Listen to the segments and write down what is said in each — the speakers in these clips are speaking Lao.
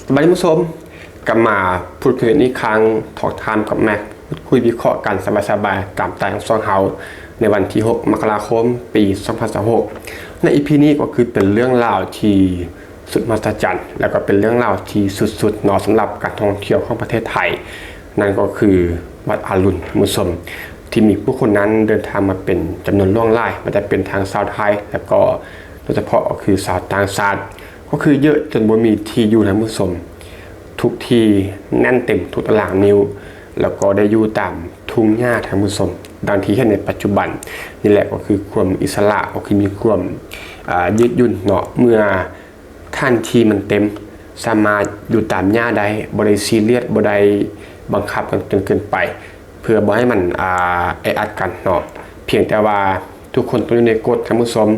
ສະບາຍດີທ່ານຜູ້ຊົມ, ກັບມາພູດຄຸຍກັນອີກຄັ້ງ, ທອກທາມກັບແມັກ, ພູດຄຸຍວິເຄາະກັນສະບາຍໆ ຕາມສະໄຕລ໌ຂອງຊ່ອງເຮົາ ໃນວັນທີຫົກ ມະກະລາຄົມ ປີສອງພັນຊາວຫົກ. ໃນອີພີນີ້ກໍຄືເປັນເລື່ອງລາວທີ່ສຸດມະຫັດສະຈັນ ແລ້ວກໍເປັນເລື່ອງລາວທີ່ສຸດໆເນາະ ສຳລັບການທ່ອງທ່ຽວຂອງປະເທດໄທ, ນັ້ນກໍຄືວັດອາລຸນ ທ່ານຜູ້ຊົມ, ທີ່ມີຜູ້ຄົນນັ້ນເດີນທາງມາເປັນຈຳນວນຫຼວງຫຼາຍ, ບໍ່ວ່າຈະເປັນທັງຊາວໄທ ແລ້ວກໍໂດຍສະເພາະກໍຄືຊາວຕ່າງຊາດ, ກໍຄືເຍາະຈົນບໍ່ມີທີ່ຢູ່ ທ່ານຜູ້ຊົມ. ທຸກທີ່ແໜ້ນເຕັມທຸກຕາລາງນິ້ວ ແລ້ວກໍໄດ້ຢູ່ຕາມທົ່ງຫຍ້າ ທ່ານຜູ້ຊົມ, ດັ່ງທີ່ເຫັນໃນປັດຈຸບັນນີ້ແຫຼະ. ກໍຄືຄວາມອິດສະຫຼະ, ກໍຄືມີຄວາມ ອ່າ ຍືດຫຍຸ່ນເນາະ, ເມື່ອຖານທີ່ມັນເຕັມ ສາມາດຢູ່ຕາມຫຍ້າໄດ້, ບໍ່ໄດ້ຊີຣຽສ, ບໍ່ໄດ້ບັງຄັບກັນຈົນເກີນໄປ ເພື່ອບໍ່ໃຫ້ມັນ ອ່າ ແອອັດກັນເນາະ. ພຽງແຕ່ວ່າທຸກຄົນຕ້ອງຢູ່ໃນກົດ ທ່ານຜູ້ຊົມ,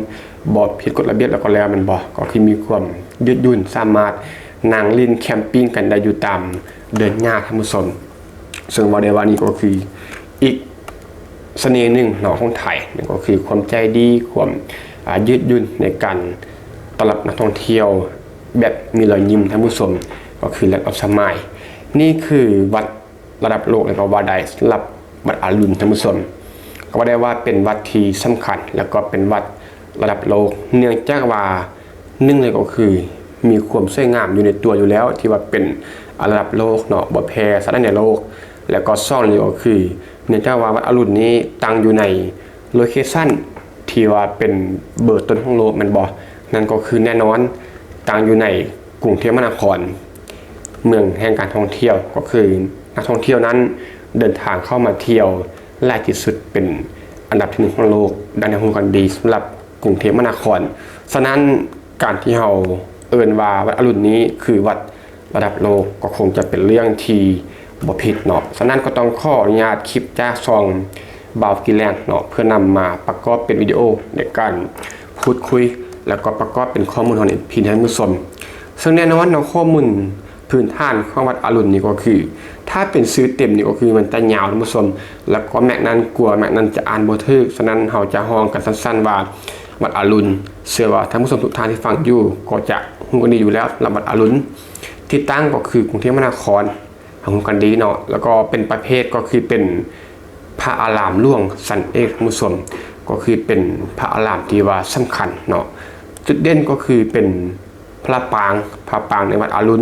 ບໍ່ຜິດກົດລະບຽບແລ້ວກໍແລ້ວ ແມ່ນບໍ່? ກໍຄືມີຄວາມຍືດຫຍຸ່ນ, ສາມາດນັ່ງຫຼິ້ນແຄມປິງກັນໄດ້ຢູ່ຕາມເດີ່ນຫຍ້າ ທ່ານຜູ້ຊົມ. ເຊິ່ງເວົ້າໄດ້ວ່ານີ້ກໍຄືອີກສະເໜ່ໜຶ່ງເນາະຂອງໄທ, ນັ້ນກໍຄືຄວາມໃຈດີ, ຄວາມ ອ່າ ຍືດຫຍຸ່ນໃນການຕ້ອນຮັບນັກທ່ອງທ່ຽວແບບມີລອຍຍິ້ມ ທ່ານຜູ້ຊົມ, ກໍຄື Land of Smile. ນີ້ຄືວັດ ລະດັບໂລກເລີຍກໍວ່າໄດ້ ສຳລັບວັດອາລຸນ ທ່ານຜູ້ຊົມ. ກໍວ່າໄດ້ວ່າເປັນວັດທີ່ສຳຄັນ ແລ້ວກໍເປັນວັດລະດັບໂລກ, ເນື່ອງຈາກວ່າ ໜຶ່ງເລີຍກໍຄືມີຄວາມສວຍງາມຢູ່ໃນຕົວຢູ່ແລ້ວ ທີ່ວ່າເປັນລະດັບໂລກເນາະ, ບໍ່ແພ້ຊາດໃດໃນໂລກ. ແລ້ວກໍສອງເລີຍກໍຄື ເນື່ອງຈາກວ່າວັດອາລຸນນີ້ຕັ້ງຢູ່ໃນໂລເຄຊັນທີ່ວ່າເປັນເບີຕົ້ນຂອງໂລກ ແມ່ນບໍ່? ນັ້ນກໍຄືແນ່ນອນ ຕັ້ງຢູ່ໃນກຸງເທບມະຫານະຄອນ. ເມືອງແຫ່ງການທ່ອງທ່ຽວ ກໍຄືນັກທ່ອງທ່ຽວນັ້ນເດີນທາງເຂົ້າມາທ່ຽວຫຼາຍທີ່ສຸດ ເປັນອັນດັບທີໜຶ່ງຂອງໂລກ ດັ່ງທີ່ຮູ້ກັນດີສຳລັບກຸງເທບມະຫານະຄອນ. ສະນັ້ນ ການທີ່ເຮົາເອີ້ນວ່າວັດອາລຸນນີ້ຄືວັດລະດັບໂລກ ກໍຄົງຈະເປັນເລື່ອງທີ່ບໍ່ຜິດເນາະ. ສະນັ້ນກໍຕ້ອງຂໍອະນຸຍາດຄລິບຈາກຊ່ອງບ່າວກິແລງເນາະ ເພື່ອນຳມາປະກອບເປັນວິດີໂອໃນການພູດຄຸຍ ແລ້ວກໍປະກອບເປັນຂໍ້ມູນໃຫ້ທ່ານຜູ້ຊົມ. ເຊິ່ງແນ່ນອນເນາະ ຂໍ້ມູນ ພື້ນຖານຂອງວັດອາລຸນນີ້ກໍຄື ຖ້າເປັນຊື່ເຕັມນີ້ກໍຄືມັນຈະຍາວ ທ່ານຜູ້ຊົມ, ແລ້ວກໍແມັກນັ້ນ ກົວແມັກນັ້ນຈະອ່ານບໍ່ຖືກ. ສະນັ້ນເຮົາຈະຮ້ອງກັນສັ້ນໆວ່າ ວັດອາລຸນ. ເຊື່ອວ່າທ່ານຜູ້ຊົມທຸກທ່ານທີ່ຟັງຢູ່ກໍຈະຮູ້ກັນດີຢູ່ແລ້ວ ສຳລັບວັດອາລຸນ. ທີ່ຕັ້ງກໍຄືກຸງເທບມະຫານະຄອນ ເຮົາຮູ້ກັນດີເນາະ, ແລ້ວກໍເປັນປະເພດກໍຄືເປັນພະອາລາມຫຼວງສັນເອກ ທ່ານຜູ້ຊົມ, ກໍຄືເປັນພະອາລາມທີ່ວ່າສຳຄັນເນາະ. ຈຸດເດັ່ນກໍຄືເປັນ ພະປາງ ພະປາງໃນວັດອາລຸນ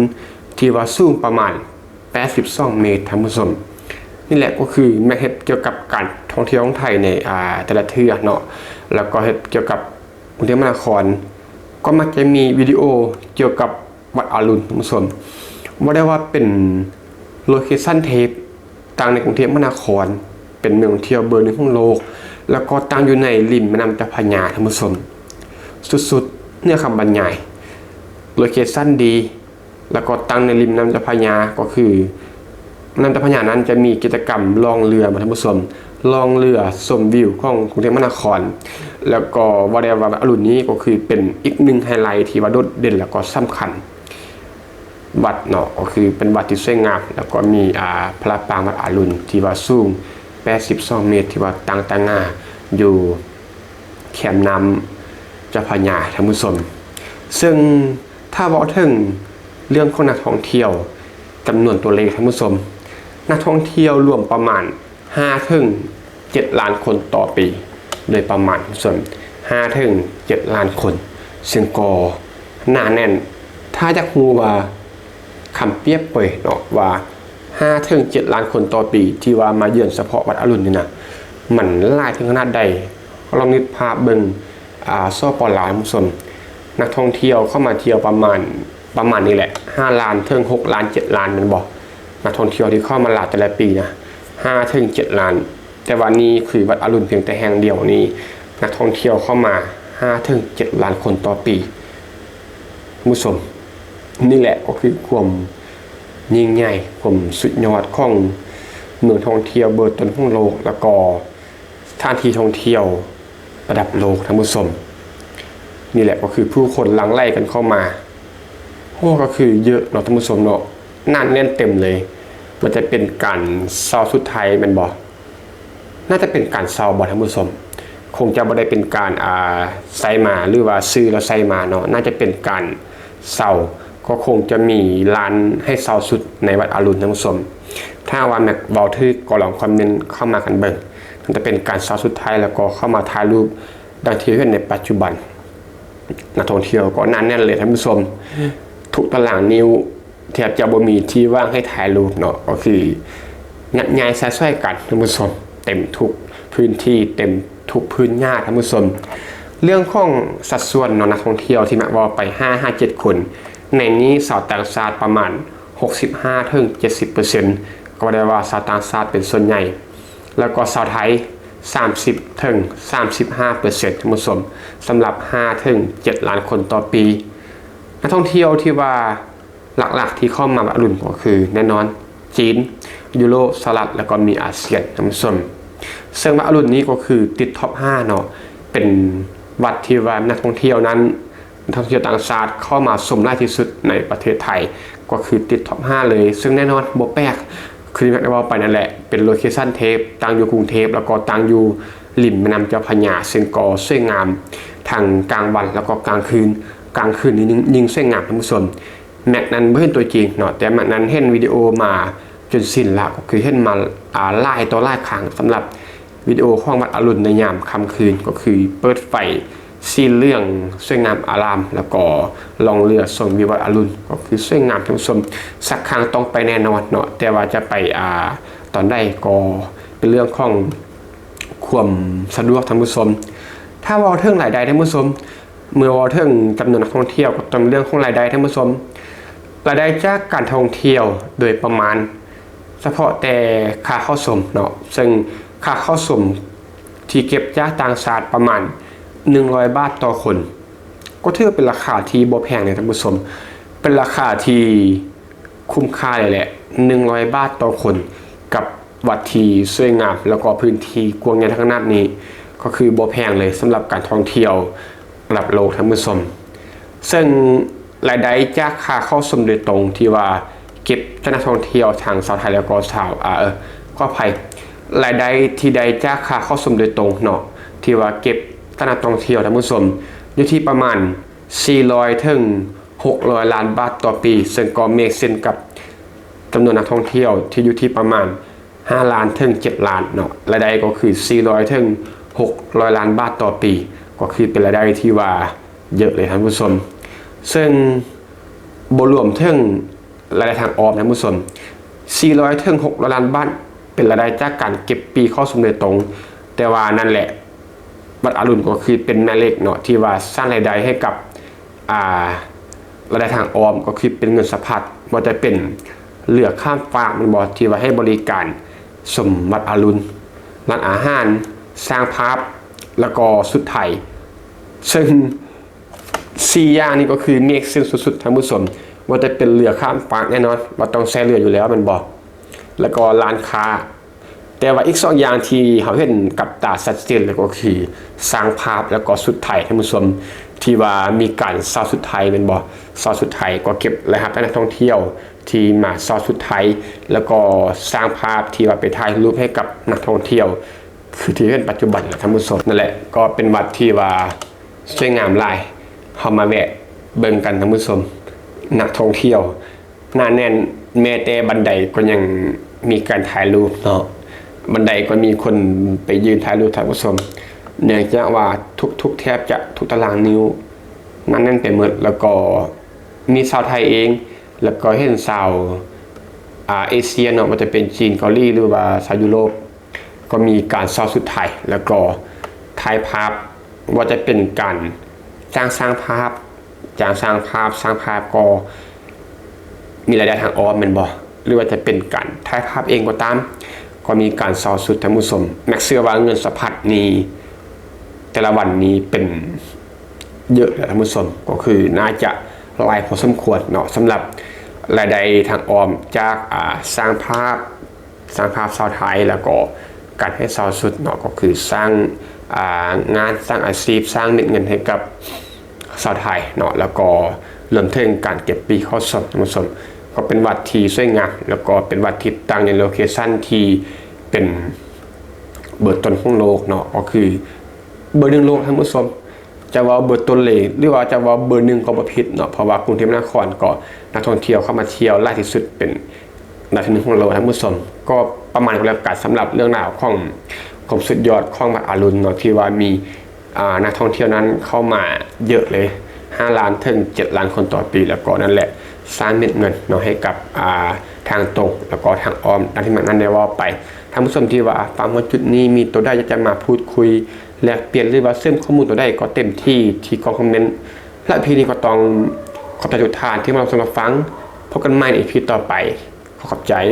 ທີ່ວ່າສູງປະມານແປດສິບສອງເມດ ທ່ານຜູ້ຊົມ. ນີ້ແຫຼະກໍຄືແມັກເຮັດກ່ຽວກັບການທ່ອງທ່ຽວຂອງໄທໃນ ອ່າ ແຕ່ລະເທື່ອເນາະ, ແລ້ວກໍເຮັດກ່ຽວກັບກຸງເທບມະຫານະຄອນ ກໍມັກຈະມີວິດີໂອກ່ຽວກັບວັດອາລຸນ ທ່ານຜູ້ຊົມ. ບໍ່ໄດ້ວ່າເປັນໂລເຄຊັນເທບ ຕັ້ງໃນກຸງເທບມະຫານະຄອນ ເປັນເມືອງທ່ອງທ່ຽວເບີໜຶ່ງຂອງໂລກ ແລ້ວກໍຕັ້ງຢູ່ໃນລິມແມ່ນ້ຳເຈົ້າພະຍາ ທ່ານຜູ້ຊົມ. ສຸດໆ ເໜືອຄຳບັນຍາຍ ໂລເຄຊັນດີ ແລ້ວກໍຕັ້ງໃນລິມແມ່ນ້ຳເຈົ້າພະຍາ ກໍຄືແມ່ນ້ຳເຈົ້າພະຍານັ້ນຈະມີກິດຈະກຳລ່ອງເຮືອ ທ່ານຜູ້ຊົມ, ລ່ອງເຮືອຊົມວິວຂອງກຸງເທບມະຫານະຄອນ. ແລ້ວກໍວ່າໄດ້ວ່າອາລຸນນີ້ກໍຄືເປັນອີກໜຶ່ງໄຮໄລທີ່ວ່າໂດດເດັ່ນ ແລ້ວກໍສຳຄັນ ວັດເນາະ, ກໍຄືເປັນວັດທີ່ສວຍງາມ ແລ້ວກໍມີ ອ່າ ພະປາງວັດອາລຸນທີ່ວ່າສູງແປດສິບສອງເມດ ທີ່ວ່າຕັ້ງຕະຫງ່າຢູ່ແຄມນ້ຳເຈົ້າພະຍາ ທ່ານຜູ້ຊົມ. ເຊິ່ງຖ້າເວົ້າເຖິງເລື່ອງຂອງນັກທ່ອງທ່ຽວ ຈຳນວນຕົວເລກ ທ່ານຜູ້ຊົມ, ນັກທ່ອງທ່ຽວລວມປະມານ ຫ້າເຖິງເຈັດລ້ານຄົນຕໍ່ປີ ໂດຍປະມານ ສ່ວນ ຫ້າເຖິງເຈັດລ້ານຄົນ, ເຊິ່ງກໍໜາແໜ້ນ. ຖ້າຢາກຮູ້ວ່າ ຄຳປຽບປອຍເນາະ ວ່າ ຫ້າເຖິງເຈັດລ້ານຄົນຕໍ່ປີ ທີ່ວ່າມາເຢືອນສະເພາະວັດອາລຸນນີ້ນະ ມັນຫຼາຍເຖິງຂະໜາດໃດ, ລອງນຶກພາບເບິ່ງ ອ່າ ສປປ ລາວ ທ່ານຜູ້ຊົມ, ນັກທ່ອງທ່ຽວເຂົ້າມາທ່ຽວປະມານ ປະມານນີ້ແຫຼະ ຫ້າລ້ານເຖິງຫົກລ້ານ ເຈັດລ້ານ ແມ່ນບໍ່? ນັກທ່ອງທ່ຽວທີ່ເຂົ້າມາລາວແຕ່ລະປີນະ ຫ້າເຖິງເຈັດລ້ານ, ແຕ່ວ່ານີ້ຄືວັດອາລຸນພຽງແຕ່ແຫ່ງດຽວນີ້ ນັກທ່ອງທ່ຽວເຂົ້າມາ ຫ້າເຖິງເຈັດລ້ານຄົນຕໍ່ປີ ທ່ານຜູ້ຊົມ. ນີ້ແຫຼະກໍຄືຄວາມຍິ່ງໃຫຍ່ ຄວາມສຸດຍອດຂອງເມືອງທ່ອງທ່ຽວເບີຕົ້ນຂອງໂລກ ແລ້ວກໍ ສະຖານທີ່ທ່ອງທ່ຽວລະດັບໂລກ ທ່ານຜູ້ຊົມ. ນີ້ແຫຼະກໍຄືຜູ້ຄົນຫຼັ່ງໄຫຼກັນເຂົ້າມາ. ໂອ້ ກໍຄືເຍາະເນາະ ທ່ານຜູ້ຊົມເນາະ, ໜາແໜ້ນເຕັມເລີຍ. ມັນຈະເປັນການເຊົ່າຊຸດໄທແມ່ນບໍ່? ໜ້າຈະເປັນການເຊົ່າບໍ່ ທ່ານຜູ້ຊົມ? ຄົງຈະບໍ່ໄດ້ເປັນການ ອ່າ ໃສ່ມາ ຫຼືວ່າຊື້ແລ້ວໃສ່ມາເນາະ, ໜ້າຈະເປັນການເຊົ່າ. ກໍ ກໍຄົງຈະມີຮ້ານໃຫ້ເຊົ່າຊຸດໃນວັດອະລຸນ ທ່ານຜູ້ຊົມ. ຖ້າຫາກວ່າແມັກເວົ້າຖືກກໍລອງຄອມເມັນເຂົ້າມາກັນເບິ່ງ. ມັນຈະເປັນການເຊົ່າຊຸດໄທ ແລ້ວກໍເຂົ້າມາຖ່າຍຮູບດັ່ງທີ່ເຫັນໃນປັດຈຸບັນ. ນັກທ່ອງທ່ຽວກໍໜາແໜ້ນເລີຍທ່ານຜູ້ຊົມ. ທຸກຕາລາງນິ້ວແທບຈະບໍ່ມີທີ່ວ່າງໃຫ້ຖ່າຍຮູບເນາະ, ກໍຄືຍັດຍ້າຍຊະຊ່ອຍກັນທ່ານຜູ້ຊົມ, ເຕັມທຸກພື້ນທີ່ ເຕັມທຸກພື້ນຫຍ້າທ່ານຜູ້ຊົມ. ເລື່ອງຂອງສັດສ່ວນເນາະ ນັກທ່ອງທ່ຽວທີ່ແມັກເວົ້າໄປ ຫ້າຫາເຈັດຄົນ, ໃນນີ້ຊາວຕ່າງຊາດປະມານຫົກສິບຫ້າເຖິງເຈັດສິບເປີເຊັນ, ກໍໄດ້ວ່າຊາວຕ່າງຊາດເປັນສ່ວນໃຫຍ່, ແລ້ວກໍຊາວໄທສາມສິບເຖິງສາມສິບຫ້າເປີເຊັນ ທ່ານຜູ້ຊົມ, ສຳລັບຫ້າເຖິງເຈັດລ້ານຄົນຕໍ່ປີ. ນັກທ່ອງທ່ຽວທີ່ວ່າ ຫຼັກໆທີ່ເຂົ້າມາວັດອະລຸນກໍຄືແນ່ນອນ ຈີນ, ຢູໂຣບ, ສະຫະລັດ ແລ້ວກໍມີອາຊຽນ ທ່ານຜູ້ຊົມ. ເຊິ່ງວັດອະລຸນນີ້ກໍຄືຕິດທັອບຫ້າເນາະ, ເປັນວັດທີ່ວ່ານັກທ່ອງທ່ຽວນັ້ນ ນັກທ່ອງທ່ຽວຕ່າງຊາດເຂົ້າມາຊົມຫຼາຍທີ່ສຸດໃນປະເທດໄທ, ກໍຄືຕິດທັອບຫ້າເລີຍ. ເຊິ່ງແນ່ນອນບໍ່ແປກ, ຄືທີ່ໄດ້ເວົ້າໄປນັ້ນແຫຼະ, ເປັນໂລເຄຊັນເທບ, ຕັ້ງຢູ່ກຸງເທບ ແລ້ວກໍຕັ້ງຢູ່ລິມແມ່ນ້ຳເຈົ້າພະຍາ, ເຊິ່ງກໍສວຍງາມທັງກາງວັນ ແລ້ວກໍກາງຄືນ. ກາງຄືນນີ້ຍິ່ງ ຍິ່ງສວຍງາມ ທ່ານຜູ້ຊົມ. ແມັກນັ້ນບໍ່ເຫັນຕົວຈິງເນາະ, ແຕ່ແມັກນັ້ນເຫັນວິດີໂອມາຈົນຊິນລະ, ກໍຄືເຫັນມາ ອາ ຫຼາຍຕໍ່ຫຼາຍຄັ້ງ. ສຳລັບວິດີໂອຂອງວັດອະລຸນໃນຍາມຄ່ຳຄືນ ກໍຄືເປີດໄຟສີເຫຼືອງສວຍງາມອາລາມ ແລ້ວກໍລ່ອງເລືອຊົມວິວວັດອະລຸນ ກໍຄືສວຍງາມ ທ່ານຜູ້ຊົມ. ສັກຄັ້ງຕ້ອງໄປແນ່ນອນເນາະ, ແຕ່ວ່າຈະໄປ ອາ ຕອນໃດກໍເປັນເລື່ອງຂອງຄວາມສະດວກ ທ່ານຜູ້ຊົມ. ຖ້າເວົ້າເຖິງລາຍໄດ້ ທ່ານຜູ້ຊົມ, ເມື່ອເວົ້າເຖິງຈຳນວນນັກທ່ອງທ່ຽວ ກໍຕ້ອງເລື່ອງຂອງລາຍໄດ້ ທ່ານຜູ້ຊົມ. ລາຍໄດ້ຈາກການທ່ອງທ່ຽວໂດຍປະມານ ສະເພາະແຕ່ຄ່າເຂົ້າຊົມເນາະ, ເຊິ່ງຄ່າເຂົ້າຊົມທີ່ເກັບຈາກຕ່າງຊາດປະມານໜຶ່ງຮ້ອຍບາດຕໍ່ຄົນ, ກໍຖືວ່າເປັນລາຄາທີ່ບໍ່ແພງເລີຍ ທ່ານຜູ້ຊົມ. ເປັນລາຄາທີ່ ຄຸ້ມຄ່າເລີຍແຫຼະ, ໜຶ່ງຮ້ອຍບາດຕໍ່ຄົນ ກັບວັດທີ່ສວຍງາມ ແລ້ວກໍພື້ນທີ່ກວ້າງໃຫຍ່ຂະໜາດນີ້, ກໍຄືບໍ່ແພງເລີຍສຳລັບການທ່ອງທ່ຽວລະດັບໂລກ ທ່ານຜູ້ຊົມ. ເຊິ່ງລາຍໄດ້ຈາກຄ່າເຂົ້າຊົມໂດຍຕົງທີ່ວ່າເກັບຈາກນັກທ່ອງທ່ຽວທັງຊາວໄທ ແລ້ວກໍຊາວ ອາ ເອີ ຂໍອະໄພ, ລາຍໄດ້ທີ່ໄດ້ຈາກຄ່າເຂົ້າຊົມໂດຍຕົງເນາະ ທີ່ວ່າເກັບຈາກນັກທ່ອງທ່ຽວ ທ່ານຜູ້ຊົມ, ຢູ່ທີ່ປະມານສີ່ຮ້ອຍເຖິງ ຫົກຮ້ອຍລ້ານບາດຕໍ່ປີ, ເຊິ່ງກໍເມກເຊັນກັບຈຳນວນນັກທ່ອງທ່ຽວທີ່ຢູ່ທີ່ປະມານຫ້າລ້ານເຖິງເຈັດລ້ານເນາະ, ລາຍໄດ້ກໍຄືສີ່ຮ້ອຍເຖິງຫົກຮ້ອຍລ້ານບາດຕໍ່ປີ, ກໍຄືເປັນລາຍໄດ້ທີ່ວ່າເຍາະເລີຍທ່ານຜູ້ຊົມ. ເຊິ່ງບໍ່ລວມເຖິງລາຍໄດ້ທາງອ້ອມທ່ານຜູ້ຊົມ, ສີ່ຮ້ອຍເຖິງຫົກຮ້ອຍລ້ານບາດເປັນລາຍໄດ້ຈາກການເກັບປີ້ເຂົ້າຊົມໂດຍຕົງ, ແຕ່ວ່ານັ້ນແຫຼະ ວັດອະລຸນກໍຄືເປັນແມ່ເຫຼັກເນາະ ທີ່ວ່າສ້າງລາຍໄດ້ໃຫ້ກັບ ອາ ລາຍໄດ້ທາງອ້ອມ ກໍຄືເປັນເງິນສະພັດ, ບໍ່ວ່າຈະເປັນເຮືອຂ້າມຟາກແມ່ນບໍ່ ທີ່ວ່າໃຫ້ບໍລິການຊົມວັດອະລຸນ, ຮ້ານອາຫານ, ຊ່າງພາບ ແລ້ວກໍຊຸດໄທ. ເຊິ່ງສີ່ຢ່າງນີ້ກໍຄືເມກເຊັນສຸດໆ ທ່ານຜູ້ຊົມ, ບໍ່ວ່າຈະເປັນເຮືອຂ້າມຟາກແນ່ນອນວ່າຕ້ອງໃຊ້ເຮືອຢູ່ແລ້ວແມ່ນບໍ່ ແລ້ວກໍຮ້ານຄ້າ. ແຕ່ວ່າອີກສອງຢ່າງທີ່ເຮົາເຫັນກັບຕາຊັດເຈນເລີຍກໍຄືຊ່າງພາບ ແລ້ວກໍຊຸດໄທ ທ່ານຜູ້ຊົມ, ທີ່ວ່າມີການເຊົ່າຊຸດໄທແມ່ນບໍ່, ເຊົ່າຊຸດໄທກໍເກັບລາຍຮັບຈາກນັກທ່ອງທ່ຽວທີ່ມາເຊົ່າຊຸດໄທ ແລ້ວກໍຊ່າງພາບທີ່ວ່າໄປຖ່າຍຮູບໃຫ້ກັບນັກທ່ອງທ່ຽວ ຄືທີ່ເຫັນປັດຈຸບັນແຫຼະທ່ານຜູ້ຊົມ. ນັ້ນແຫຼະ ກໍເປັນວັດທີ່ວ່າສວຍງາມຫຼາຍ, ເຮົາມາແວະເບິ່ງກັນທ່ານຜູ້ຊົມ. ນັກທ່ອງທ່ຽວໜາແໜ້ນ, ແມ້ແຕ່ບັນໄດກໍຍັງມີການຖ່າຍຮູບເນາະ, ບັນໄດກໍມີຄົນໄປຢືນຖ່າຍຮູບທ່ານຜູ້ຊົມ, ເນື່ອງຈາກວ່າທຸກໆ ແທບຈະທຸກຕາລາງນິ້ວໜາແໜ້ນໄປໝົດ, ແລ້ວກໍມີຊາວໄທເອງ ແລ້ວກໍເຫັນຊາວ ອາ ເອເຊຍເນາະ, ບໍ່ວ່າຈະເປັນຈີນ, ເກົາຫຼີ ຫຼືວ່າຊາວຢູໂຣບ ກໍມີການເຊົ່າຊຸດໄທ ແລ້ວກໍຖ່າຍພາບ, ວ່າຈະເປັນການຈ້າງຊ່າງພາບ, ຈ້າງຊ່າງພາບ, ຊ່າງພາບກໍມີລາຍໄດ້ທາງອ້ອມແມ່ນບໍ່, ຫຼືວ່າຈະເປັນການຖ່າຍພາບເອງກໍຕາມ, ກໍມີການເຊົ່າຊຸດ ທ່ານຜູ້ຊົມ. ແມັກເຊື່ອວ່າເງິນສະພັດນີ້ ແຕ່ລະວັນນີ້ເປັນເຍາະແຫຼະທ່ານຜູ້ຊົມ, ກໍຄືໜ້າຈະຫຼາຍພໍສົມຄວນເນາະ, ສຳລັບລາຍໄດ້ທາງອ້ອມຈາກ ອາ ຊ່າງພາບ, ສ້າງພາບຊາວໄທ ແລ້ວກໍການໃຫ້ເຊົ່າຊຸດເນາະ, ກໍຄືສ້າງ ອາ ງານ, ສ້າງອາຊີບ, ສ້າງເມັດເງິນໃຫ້ກັບຊາວໄທເນາະ, ແລ້ວກໍລວມເຖິງການເກັບປີ້ເຂົ້າຊົມ ທ່ານຜູ້ຊົມ. ກໍເປັນວັດທີ່ສວຍງາມ ແລ້ວກໍເປັນວັດທີ່ຕັ້ງໃນໂລເຄຊັນທີ່ເປັນເບີຕົ້ນຂອງໂລກເນາະ, ກໍຄືເບີໜຶ່ງໂລກ ທ່ານຜູ້ຊົມ. ຈະເວົ້າເບີຕົ້ນເລີຍ ຫຼືວ່າຈະເວົ້າເບີໜຶ່ງກໍບໍ່ຜິດເນາະ ເພາະວ່າກຸງເທບມະຫານະຄອນກໍນັກທ່ອງທ່ຽວເຂົ້າມາທ່ຽວຫຼາຍທີ່ສຸດ ເປັນອັນດັບທີໜຶ່ງຂອງໂລກທັງໝົດສອງ ກໍປະມານນັ້ນແຫຼະ ກັນສຳລັບເລື່ອງລາວຂອງຄວາມສຸດຍອດຂອງວັດອາລຸນເນາະ ທີ່ວ່າມີ ອ່າ ນັກທ່ອງທ່ຽວນັ້ນເຂົ້າມາເຍອະເລີຍ ຫ້າລ້ານເຖິງເຈັດລ້ານຄົນຕໍ່ປີ ແລ້ວກໍນັ້ນແຫຼະ ສ້າງເມັດເງິນເນາະ ໃຫ້ກັບ ອ່າ ທາງຕົງ ແລ້ວກໍທາງອ້ອມ ດັ່ງທີ່ມັກນັ້ນໄດ້ເວົ້າໄປ. ທ່ານຜູ້ຊົມທີ່ວ່າຟັງມາຈຸດນີ້ ມີຕົວໃດຢາກຈະມາພູດຄຸຍ ແລກປ່ຽນ ຫຼືວ່າເສີມຂໍ້ມູນຕົວໃດກໍເຕັມທີ່ທີ່ກ່ອງຄອມເມັນ ແລະ ພີນີ້ກໍຕ້ອງຂອບໃຈທຸກທ່ານທີ່ມາຮັບຊົມຮັບຟັງ. ພົບກັນໃໝ່ໃນອີພີຕໍ່ໄປ. ຂໍຂອບໃຈ.